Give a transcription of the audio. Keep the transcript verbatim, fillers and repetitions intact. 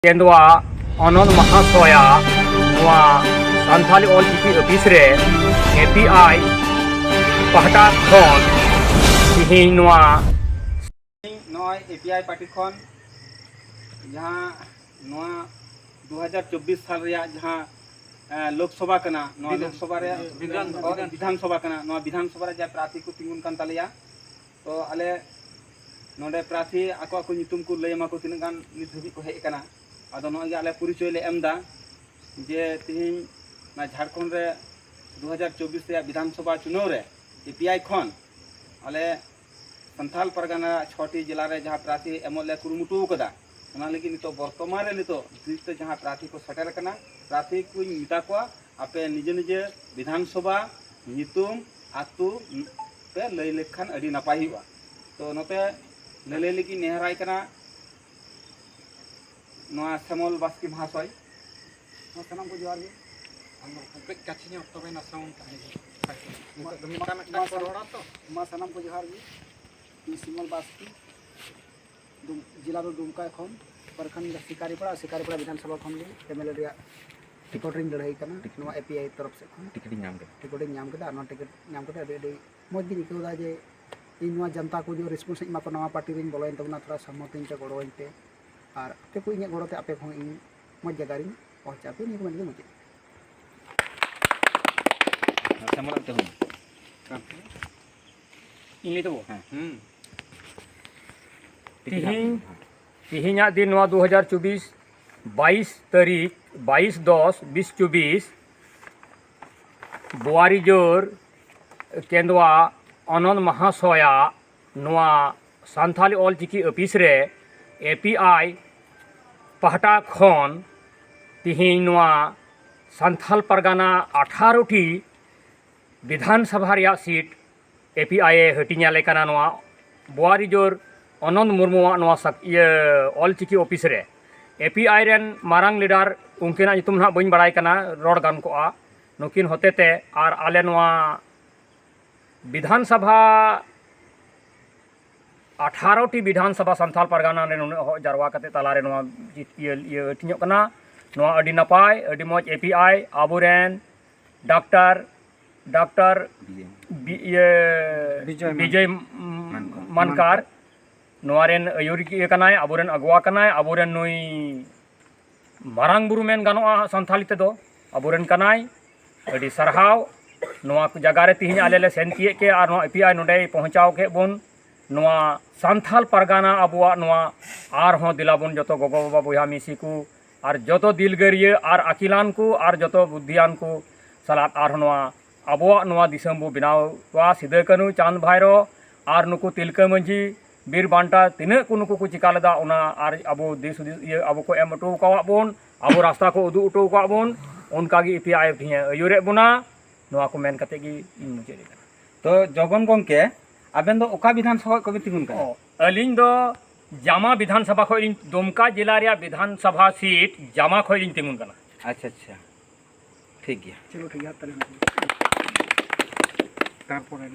ᱠᱮᱸᱫᱽᱣᱟ ᱚᱱᱚᱱ ᱢᱟᱦᱟᱥᱚᱭᱟ ᱱᱚᱣᱟ ᱥᱟᱱᱛᱟᱲᱤ ᱚᱞᱪᱤᱠᱤ ᱚᱯᱷᱤᱥ ᱨᱮ ᱮᱯᱤᱟᱭ ᱯᱟᱦᱴᱟ ᱠᱷᱚᱱ ᱛᱮᱦᱮᱧ ᱱᱚᱣᱟ ᱱᱚᱜᱼᱚᱭ ᱮᱯᱤᱟᱭ ᱯᱟᱨᱴᱤ ᱠᱷᱚᱱ ᱡᱟᱦᱟᱸ ᱱᱚᱣᱟ ᱫᱩ ᱦᱟᱡᱟᱨ ᱪᱚᱵᱵᱤᱥ ᱥᱟᱞ ᱨᱮᱭᱟᱜ ᱡᱟᱦᱟᱸ, ᱮ, ᱞᱳᱠᱥᱚᱵᱷᱟ ᱠᱟᱱᱟ, ᱱᱚᱣᱟ ᱵᱤᱫᱷᱟᱱ-, ᱞᱳᱠᱥᱚᱵᱷᱟ ᱨᱮ ᱵᱤᱫᱷᱟᱱ ᱥᱚᱵᱷᱟ ᱠᱟᱱᱟ᱾ ᱵᱤᱫᱷᱟᱱ ᱥᱚᱵᱷᱟ ᱨᱮ ᱡᱟᱦᱟᱸ ᱯᱨᱟᱨᱛᱷᱤ ᱠᱚ ᱛᱤᱸᱜᱩᱱ ᱠᱟᱱ ᱛᱟᱞᱮᱭᱟ, ᱛᱚ ᱟᱞᱮ ᱱᱚᱰᱮ ᱯᱨᱟᱨᱛᱷᱤ ᱟᱠᱚ ᱟᱠᱚ ᱧᱩᱛᱩᱢ ᱠᱚ ᱞᱟᱹᱭ ᱟᱢᱟ ᱠᱚ ᱛᱤᱱᱟᱹᱜ ᱜᱟᱱ ᱱᱤᱛ ᱫᱷᱟᱹᱵᱤᱡ ᱠᱚ ᱦᱮᱡ ᱟᱠᱟᱱᱟ᱾ ᱟᱫᱚ ᱱᱚᱜᱼᱚᱭ ᱜᱮ ᱟᱞᱮ ᱯᱚᱨᱤᱪᱚᱭ ᱞᱮ ᱮᱢ ᱮᱫᱟ ᱡᱮ ᱛᱮᱦᱮᱧ ᱚᱱᱟ ᱡᱷᱟᱲᱠᱷᱚᱸᱰ ᱨᱮ ᱫᱩ ᱦᱟᱡᱟᱨ ᱪᱚᱵᱵᱤᱥ ᱨᱮᱭᱟᱜ ᱵᱤᱫᱷᱟᱱ ᱥᱚᱵᱷᱟ ᱪᱩᱱᱟᱹᱣ ᱨᱮ ᱮᱯᱤᱟᱭ ᱠᱷᱚᱱ ᱟᱞᱮ ᱥᱟᱱᱛᱟᱞ ᱯᱟᱨᱜᱟᱱᱟ ᱪᱷᱚᱴᱤ ᱡᱮᱞᱟ ᱨᱮ ᱡᱟᱦᱟᱸ ᱯᱨᱟᱨᱛᱷᱤ ᱮᱢᱚᱜ ᱞᱮ ᱠᱩᱨᱩᱢᱩᱴᱩ ᱟᱠᱟᱫᱟ, ᱚᱱᱟ ᱞᱟᱹᱜᱤᱫ ᱱᱤᱛᱚᱜ ᱵᱚᱨᱛᱚᱢᱟᱱ ᱨᱮ ᱱᱤᱛᱚᱜ ᱞᱤᱥᱴ ᱛᱮ ᱡᱟᱦᱟᱸ ᱯᱨᱟᱨᱛᱷᱤ ᱠᱚ ᱥᱮᱴᱮᱨ ᱟᱠᱟᱱᱟ, ᱯᱨᱟᱨᱛᱷᱤ ᱠᱚᱧ ᱢᱮᱛᱟ ᱠᱚᱣᱟ, ᱟᱯᱮ ᱱᱤᱡᱮ ᱱᱤᱡᱮ ᱵᱤᱫᱷᱟᱱ ᱥᱚᱵᱷᱟ ᱧᱩᱛᱩᱢ, ᱟᱹᱛᱩ ᱯᱮ ᱞᱟᱹᱭ ᱞᱮᱠᱷᱟᱱ ᱟᱹᱰᱤ ᱱᱟᱯᱟᱭ ᱦᱩᱭᱩᱜᱼᱟ᱾ ᱛᱚ ᱱᱚᱛᱮ ᱞᱟᱹᱞᱟᱹᱭ ᱞᱟᱹᱜᱤᱫ ᱱᱮᱦᱚᱨᱟᱭ ᱠᱟᱱᱟ ᱱᱚᱣᱟ ᱥᱮᱢᱚᱞ ᱵᱟᱥᱠᱮ ᱢᱚᱦᱟᱥᱚᱭ᱾ ᱢᱟ ᱥᱟᱱᱟᱢ ᱠᱚ ᱡᱚᱦᱟᱨ ᱜᱮ᱾ ᱠᱟᱹᱡ ᱠᱟᱹᱪᱷᱤ ᱧᱚᱜ ᱛᱚᱵᱮ ᱱᱟ ᱥᱟᱣᱩᱱᱰ ᱛᱟᱦᱮᱸ ᱠᱟᱱᱟ᱾ ᱱᱤᱛᱚᱜ ᱫᱚ ᱢᱤᱫᱴᱟᱝ ᱢᱤᱫᱴᱟᱝ ᱢᱟ ᱠᱚ ᱨᱚᱲᱟ ᱛᱚ᱾ ᱢᱟ ᱥᱟᱱᱟᱢ ᱠᱚ ᱡᱚᱦᱟᱨ ᱜᱮ᱾ ᱤᱧ ᱥᱤᱢᱚᱞ ᱵᱟᱥᱠᱮ, ᱫᱩᱢ-, ᱡᱮᱞᱟ ᱫᱚ ᱫᱩᱢᱠᱟ ᱠᱷᱚᱱ, ᱯᱨᱚᱠᱷᱚᱸᱰ ᱫᱚ ᱥᱤᱠᱟᱨᱤᱯᱟᱲᱟ, ᱥᱤᱠᱟᱨᱤᱯᱟᱲᱟ ᱵᱤᱫᱷᱟᱱ ᱥᱚᱵᱷᱟ ᱠᱷᱚᱱ ᱜᱮ ᱮᱢᱮᱞᱮ ᱨᱮᱭᱟᱜ ᱴᱤᱠᱤᱴ ᱨᱤᱧ ᱞᱟᱹᱲᱦᱟᱹᱭ ᱠᱟᱱᱟ᱾ ᱱᱚᱣᱟ ᱮᱯᱤᱟᱭ ᱛᱚᱨᱚᱯ ᱥᱮᱫ ᱠᱷᱚᱱ ᱴᱤᱠᱤᱴ ᱤᱧ ᱧᱟᱢ ᱠᱮᱫᱟ᱾ ᱴᱤᱠᱤᱴ ᱤᱧ ᱧᱟᱢ ᱠᱮᱫᱟ᱾ ᱟᱨ ᱱᱚᱣᱟ ᱴᱤᱠᱤᱴ ᱧᱟᱢ ᱠᱟᱛᱮ ᱟᱹᱰᱤ, ᱟᱹᱰᱤ ᱢᱚᱡᱽ ᱜᱤᱧ ᱟᱹᱭᱠᱟᱹᱣ ᱮᱫᱟ ᱡᱮ ᱤᱧ ᱱᱚᱣᱟ ᱡᱚᱱᱛᱟ ᱠᱚ ᱡᱮ ᱨᱮᱥᱯᱚᱱᱥ ᱤᱧ ᱮᱢᱟ ᱠᱚᱣᱟ, ᱱᱟᱣᱟ ᱯᱟᱨᱴᱤ ᱨᱤᱧ ᱵᱚᱞᱚᱭᱮᱱ ᱛᱟᱵᱚᱱᱟ, ᱛᱷᱚᱲᱟ ᱥᱟᱢᱢᱚᱛᱤᱧ ᱯᱮ, ᱜᱚᱲᱚᱣᱟᱹᱧ ᱯᱮ᱾ ᱟᱨ ᱟᱯᱮ ᱠᱚ ᱤᱧᱟᱹᱜ ᱜᱚᱲᱚ ᱛᱮ ᱟᱯᱮ ᱠᱚᱦᱚᱸ ᱤᱧ ᱢᱚᱡᱽ ᱡᱟᱭᱜᱟ ᱨᱤᱧ ᱯᱚᱦᱪᱟᱣ ᱯᱮ, ᱱᱤᱭᱟᱹ ᱠᱚ ᱢᱮᱱ ᱠᱟᱛᱮ ᱢᱩᱪᱟᱹᱫ᱾ ᱟᱪᱪᱷᱟ, ᱢᱟ ᱞᱟᱹᱭ ᱛᱟᱵᱚᱱ ᱢᱮ᱾ ᱤᱧ ᱞᱟᱹᱭ ᱛᱟᱵᱚ? ᱦᱮᱸ᱾ ᱦᱩᱸ᱾ ᱛᱤᱦᱤᱧ, ᱛᱤᱦᱤᱧᱟᱜ ᱫᱤᱱ ᱱᱚᱣᱟ ᱫᱩ ᱦᱟᱡᱟᱨ ᱪᱚᱵᱵᱤᱥ, ᱵᱟᱭᱤᱥ ᱛᱟᱹᱨᱤᱠᱷ, ᱵᱟᱭᱤᱥ ᱫᱚᱥ ᱵᱤᱥ ᱪᱚᱵᱵᱤᱥ, ᱵᱳᱣᱟᱨᱤᱡᱳᱨ ᱠᱮᱸᱫᱽᱣᱟ ᱚᱱᱚᱱ ᱢᱟᱦᱟᱥᱚᱭᱟᱜ ᱱᱚᱣᱟ ᱥᱟᱱᱛᱟᱞᱤ ᱚᱞᱪᱤᱠᱤ ᱚᱯᱷᱤᱥ ᱨᱮ ᱮᱯᱤᱟᱭ ᱯᱟᱦᱴᱟ ᱠᱷᱚᱱ ᱛᱤᱦᱤᱧ ᱱᱚᱣᱟ ᱥᱟᱱᱛᱟᱞ ᱯᱟᱨᱜᱟᱱᱟ ᱟᱴᱷᱟᱨᱚ ᱴᱤ ᱵᱤᱫᱷᱟᱱ ᱥᱚᱵᱷᱟ ᱨᱮᱭᱟᱜ ᱥᱤᱴ ᱮᱯᱤᱟᱭ ᱮ ᱦᱟᱹᱴᱤᱧ ᱟᱞᱮ ᱠᱟᱱᱟ᱾ ᱱᱚᱣᱟ ᱵᱳᱣᱟᱨᱤᱡᱳᱨ ᱚᱱᱚᱱᱛ ᱢᱩᱨᱢᱩᱣᱟᱜ ᱱᱚᱣᱟ ᱥᱟᱠ-, ᱤᱭᱟᱹ, ᱚᱞᱪᱤᱠᱤ ᱚᱯᱷᱤᱥ ᱨᱮ ᱮᱯᱤᱟᱭ ᱨᱮᱱ ᱢᱟᱨᱟᱝ ᱞᱤᱰᱟᱨ, ᱩᱱᱠᱤᱱᱟᱜ ᱧᱩᱛᱩᱢ ᱱᱟᱦᱟᱜ ᱵᱟᱹᱧ ᱵᱟᱲᱟᱭ ᱠᱟᱱᱟ, ᱨᱚᱲ ᱜᱟᱱ ᱠᱚᱜᱼᱟ, ᱱᱩᱠᱤᱱ ᱦᱚᱛᱮᱛᱮ ᱟᱨ ᱟᱞᱮ ᱱᱚᱣᱟ ᱵᱤᱫᱷᱟᱱ ᱥᱚᱵᱷᱟ ᱟᱴᱷᱟᱨᱚ ᱴᱤ ᱵᱤᱫᱷᱟᱱ ᱥᱚᱵᱷᱟ ᱥᱟᱱᱛᱟᱞ ᱯᱟᱨᱜᱟᱱᱟ ᱨᱮ ᱱᱩᱱᱟᱹᱜ ᱦᱚᱲ ᱡᱟᱨᱣᱟ ᱠᱟᱛᱮ ᱛᱟᱞᱟᱨᱮ ᱱᱚᱣᱟ ᱡᱤᱛ-, ᱤᱭᱟᱹ, ᱤᱭᱟᱹ ᱦᱟᱹᱴᱤᱧᱚᱜ ᱠᱟᱱᱟ᱾ ᱱᱚᱣᱟ ᱟᱹᱰᱤ ᱱᱟᱯᱟᱭ, ᱟᱹᱰᱤ ᱢᱚᱡᱽ ᱮ ᱯᱤ ᱟᱭ ᱟᱵᱚᱨᱮᱱ ᱰᱟᱠᱛᱟᱨ, ᱰᱟᱠᱛᱟᱨ ᱵᱤᱡᱚᱭ᱾ ᱵᱤ-, ᱤᱭᱟᱹ, ᱵᱤᱡᱚᱭ ᱵᱤᱡᱚᱭ ᱢᱟᱱᱠᱟᱨ᱾ ᱢᱟᱱᱠᱟᱨ᱾ ᱢᱟᱱᱠᱟᱨ᱾ ᱱᱚᱣᱟ ᱨᱮᱱ ᱟᱹᱭᱩᱨᱤᱭᱟᱹ ᱠᱟᱱᱟᱭ, ᱟᱵᱚᱨᱮᱱ ᱟᱜᱩᱣᱟ ᱠᱟᱱᱟᱭ, ᱟᱵᱚᱨᱮᱱ ᱱᱩᱭ ᱢᱟᱨᱟᱝ ᱵᱩᱨᱩ ᱢᱮᱱ ᱜᱟᱱᱚᱜᱼᱟ ᱥᱟᱱᱛᱷᱟᱞᱤ ᱛᱮᱫᱚ, ᱟᱵᱚᱨᱮᱱ ᱠᱟᱱᱟᱭ᱾ ᱟᱹᱰᱤ ᱥᱟᱨᱦᱟᱣ᱾ ᱱᱚᱣᱟ ᱠᱚ ᱡᱟᱭᱜᱟ ᱨᱮ ᱛᱮᱦᱮᱧ ᱟᱞᱮ ᱞᱮ ᱥᱮᱱ ᱛᱤᱭᱳᱜ ᱠᱮᱫ ᱟᱨ ᱱᱚᱣᱟ ᱮ ᱯᱤ ᱟᱭ ᱱᱚᱰᱮᱭ ᱯᱳᱸᱣᱪᱷᱟᱣ ᱠᱮᱫ ᱵᱚᱱ᱾ ᱱᱚᱣᱟ ᱥᱟᱱᱛᱷᱟᱞ ᱯᱟᱨᱜᱟᱱᱟ ᱟᱵᱚᱣᱟᱜ ᱱᱚᱣᱟ ᱟᱨᱦᱚᱸ ᱫᱮᱞᱟ ᱵᱚᱱ ᱡᱚᱛᱚ ᱜᱚᱜᱚ ᱵᱟᱵᱟ ᱵᱚᱭᱦᱟ ᱢᱤᱥᱤ ᱠᱚ ᱟᱨ ᱡᱚᱛᱚ ᱫᱤᱞᱜᱟᱹᱨᱤᱭᱟᱹ ᱟᱨ ᱟᱹᱠᱤᱞᱟᱱ ᱠᱚ ᱟᱨ ᱡᱚᱛᱚ ᱵᱩᱫᱽᱫᱷᱤᱭᱟᱱ ᱠᱚ ᱥᱟᱞᱟᱜ ᱟᱨᱦᱚᱸ ᱱᱚᱣᱟ ᱟᱵᱚᱣᱟᱜ ᱱᱚᱣᱟ ᱫᱤᱥᱚᱢ ᱵᱚ ᱵᱮᱱᱟᱣᱟ᱾ ᱥᱤᱫᱟᱹ ᱠᱟᱹᱱᱦᱩ, ᱪᱟᱸᱫᱽ ᱵᱷᱟᱭᱨᱚ ᱟᱨ ᱱᱩᱠᱩ ᱛᱤᱞᱠᱟᱹ ᱢᱟᱹᱡᱷᱤ, ᱵᱤᱨ ᱵᱟᱱᱴᱟ ᱛᱤᱱᱟᱹᱜ ᱠᱚ ᱱᱩᱠᱩ ᱠᱚ ᱪᱤᱠᱟ ᱞᱮᱫᱟ, ᱚᱱᱟ ᱟᱨ ᱟᱵᱚ ᱫᱤᱥ ᱦᱩᱫᱤᱥ ᱤᱭᱟᱹ ᱟᱵᱚ ᱠᱚ ᱮᱢ ᱦᱚᱴᱚ ᱟᱠᱟᱫ ᱵᱚᱱ, ᱟᱵᱚ ᱨᱟᱥᱛᱟ ᱠᱚ ᱩᱫᱩᱜ ᱦᱚᱴᱚ ᱟᱠᱟᱫ ᱵᱚᱱ, ᱚᱱᱠᱟ ᱜᱮ ᱮ ᱯᱤ ᱟᱭ ᱛᱮᱦᱮᱧ ᱮ ᱟᱹᱭᱩᱨᱮᱫ ᱵᱚᱱᱟ᱾ ᱱᱚᱣᱟ ᱠᱚ ᱢᱮᱱ ᱠᱟᱛᱮ ᱜᱮ ᱤᱧ ᱢᱩᱪᱟᱹᱫ ᱮᱫ ᱠᱟᱱᱟ᱾ ᱛᱚ ᱡᱚᱜᱚᱱ ᱜᱚᱢᱠᱮ, ᱟᱵᱮᱱ ᱫᱚ ᱚᱠᱟ ᱵᱤᱫᱷᱟᱱ ᱥᱚᱵᱷᱟ ᱠᱷᱚᱱ ᱵᱮᱱ ᱛᱤᱸᱜᱩᱱ ᱠᱟᱱᱟ? ᱚ, ᱟᱹᱞᱤᱧ ᱫᱚ ᱡᱟᱢᱟ ᱵᱤᱫᱷᱟᱱ ᱥᱚᱵᱷᱟ ᱠᱷᱚᱱ ᱞᱤᱧ, ᱫᱩᱢᱠᱟ ᱡᱮᱞᱟ ᱨᱮᱭᱟᱜ ᱵᱤᱫᱷᱟᱱ ᱥᱚᱵᱷᱟ ᱥᱤᱴ ᱡᱟᱢᱟ ᱠᱷᱚᱱ ᱞᱤᱧ ᱛᱤᱸᱜᱩᱱ ᱠᱟᱱᱟ᱾ ᱟᱪᱪᱷᱟ, ᱟᱪᱪᱷᱟ, ᱴᱷᱤᱠ ᱜᱮᱭᱟ᱾ ᱪᱚᱞᱚ, ᱴᱷᱤᱠ ᱜᱮᱭᱟ, ᱛᱟᱦᱞᱮ᱾ ᱛᱟᱨᱯᱚᱨᱮ